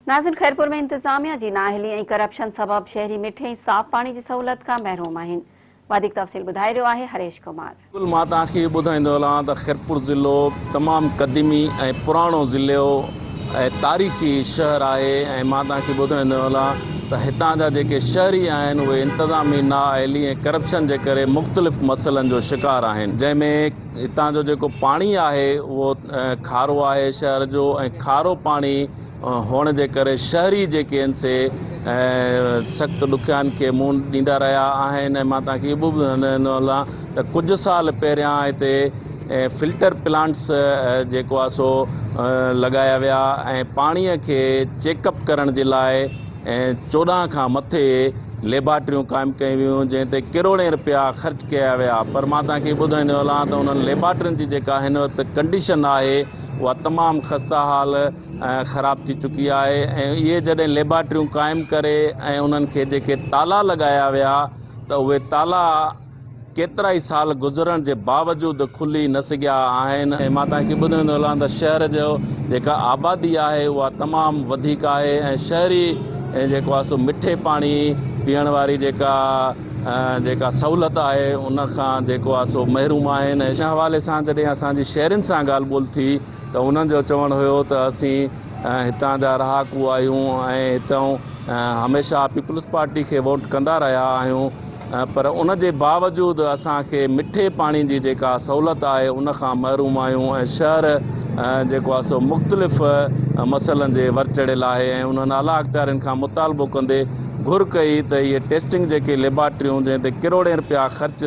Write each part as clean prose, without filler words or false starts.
ناظرين خيرپور ۾ انتظاميا جي نااهلي ۽ ڪرپشن سبب شهري مٺي ۽ صاف پاڻي جي سهولت کان محروم آهن. وڌيڪ تفصيل ٻڌائي رهيو آهي هريش ڪمار. بلڪل مان توهان کي اهو ٻڌائيندو هلان ته خيرپور ضلعو تمام قديمي ۽ پراڻو ضلعو ۽ تاريخي شهر آهي ۽ مان توهان کي ٻڌائيندو هلان ته هتان جا جيڪي شهري آهن اهي انتظامي نااهلي ۽ ڪرپشن جي ڪري مختلف مسئلن جو شڪار آهن جنهن ۾ هتان جو جيڪو پاڻي آهي اهو کارو آهي شهر جو ۽ کارو پاڻي هئڻ جي ڪري شهري جيڪي آهن سي سخت ڏکيائين کي منهن ڏيندا رهيا آهن ۽ مان توهان کي اهو به ٻڌائيندو هلان ته ڪجهه سال پهريان هتي فلٽر پلانٽس جيڪو آهي سو لڳايا ويا ۽ پاڻي کي چيڪ اپ ڪرڻ جي لاء 14 کان مٿي ليبارٽريون قائم ڪيون ويون جنهن تي ڪروڙين رپيا خرچ ڪيا ويا پر مان توهان کي ٻڌائيندو هلان ته انهن ليبارٽرين جي جيڪا هن وقت ڪنڊيشن آهي اها تمام خسته حال ۽ خراب ٿي چڪي آهي ۽ اهي جڏهن ليبارٽريون قائم ڪري ۽ انهن کي جيڪي تالا لڳايا ويا ته اهي تالا ڪيترائي سال گذرڻ جي باوجود کلي نه سگهيا آهن ۽ مان توهان کي ٻڌائيندو هلان ته شهر جو جيڪا آبادي آهي اها تمام وڌيڪ آهي ۽ شهري جيڪو آهي سو مٺي پاڻي پيئڻ واري جيڪا جيڪا سهولت آهي ان کان جيڪو آهي سو محروم آهن ۽ ان حوالي سان جڏهن اسان جي شهرين سان ڳالهه ٻولهه ٿي ته انهن جو چوڻ هيو ته اسين هتان جا رهاڪو آهيون ۽ هتان هميشه پيپلز پارٽي کي ووٽ ڪندا رهيا آهيون پر ان جي باوجود اسان کي مٺي پاڻي جي جيڪا سهولت آهي ان کان محروم آهيون ۽ شهر جيڪو آهي سو مختلف مسئلن جي ور چڙهيل آهي ۽ انهن اعليٰ اختيارين کان مطالبو ڪندي گهر ڪئي ته اهي ٽيسٽنگ جيڪي ليبارٽريون جنهن تي ڪروڙين رپيا خرچ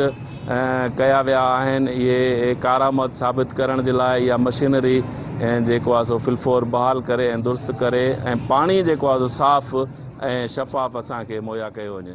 ڪيا ويا آهن اهي ڪارآمد ثابت ڪرڻ جي لاء اها مشينري جيڪو آهي سو في الفور بحال ڪري ۽ درست ڪري ۽ پاڻي جيڪو آهي سو صاف ۽ شفاف اسان کي مهيا ڪيو وڃي.